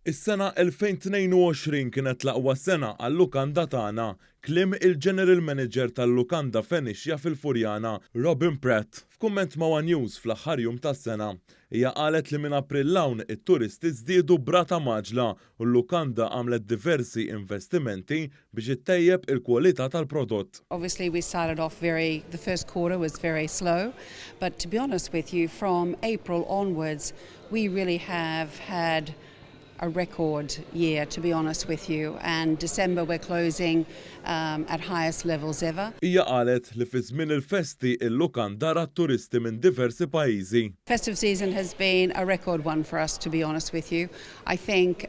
Is-sena 2022 kienet l-aqwa sena għal-lukanda tagħna, kliem il-General Manager tal-Lukanda Phoenicia fil-Furjana, Robin Pratt, f'kumment ma' one News fl-aħħar jum tas-sena. Hija qalet li minn April 'l hawn it-turisti żdiedu b'rata mgħaġġla u l-lukanda għamlet diversi investimenti biex ittejjeb il-kwalità tal-prodott. Obviously, we started off very, the first quarter was very slow, but to be honest with you, from April onwards, we really have had a record year, to be honest with you. And December, we're closing at highest levels ever. Hija qalet li fi żmien il-festi il-lukanda rat turisti minn diversi pajjiżi. Festive season has been a record one for us, to be honest with you. I think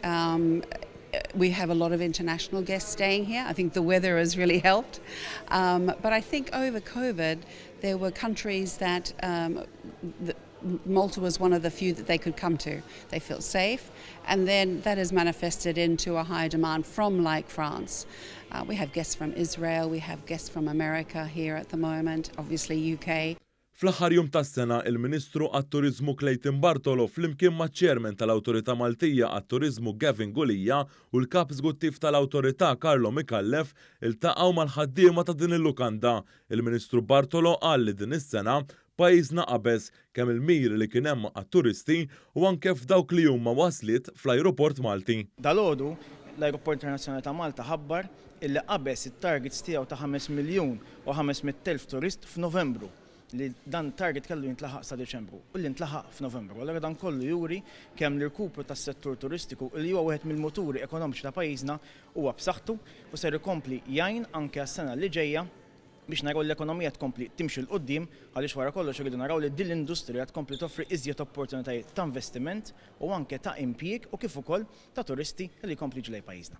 we have a lot of international guests staying here. I think the weather has really helped. But I think over COVID, there were countries that Malta was one of the few that they could come to. They felt safe, and then that has manifested into a higher demand from, like, France. We have guests from Israel, we have guests from America here at the moment, obviously UK. Fl-aħħar jum tas-sena, il-Ministru għat-Turizmu Clayton Bartolo flimkien maċ-Chairman tal-Awtorità Maltija għat-Turizmu Gavin Gulia u l-Kap Eżekuttiv tal-Awtorità Carlo Micallef iltaqgħu mal-ħaddiema ta' din il-lukanda. Il-Ministru Bartolo qal li din is-sena pajjiżna qabeż kemm il-miri li kien hemm għat-turisti u anke f'dawk li huma wasliet fl-ajruport Malti. Dalgħodu l-Aeroport Internazzjonali ta' Malta ħabbar illi qabeż it-targets tiegħu ta' 5 miljun u 500,000 turist f'Novembru, li dan target kellu jintlaħaq sa Deċembru u li ntlaħaq f'Novembru. Allora dan kollu juri kemm l-irkupru tas-settur turistiku, li huwa wieħed mill-muturi ekonomiċi ta' pajjiżna, huwa b'saħħtu u ser ikompli jgħin anke għas-sena li ġejja biex naraw l-ekonomija tkompli timxi 'l quddiem, għaliex wara kollox irridu naraw li din l-industrija tkompli toffri iżjed opportunitajiet ta' investiment u anke ta' impjieg u kif ukoll ta' turisti li jkompli ġlej pajjiżna.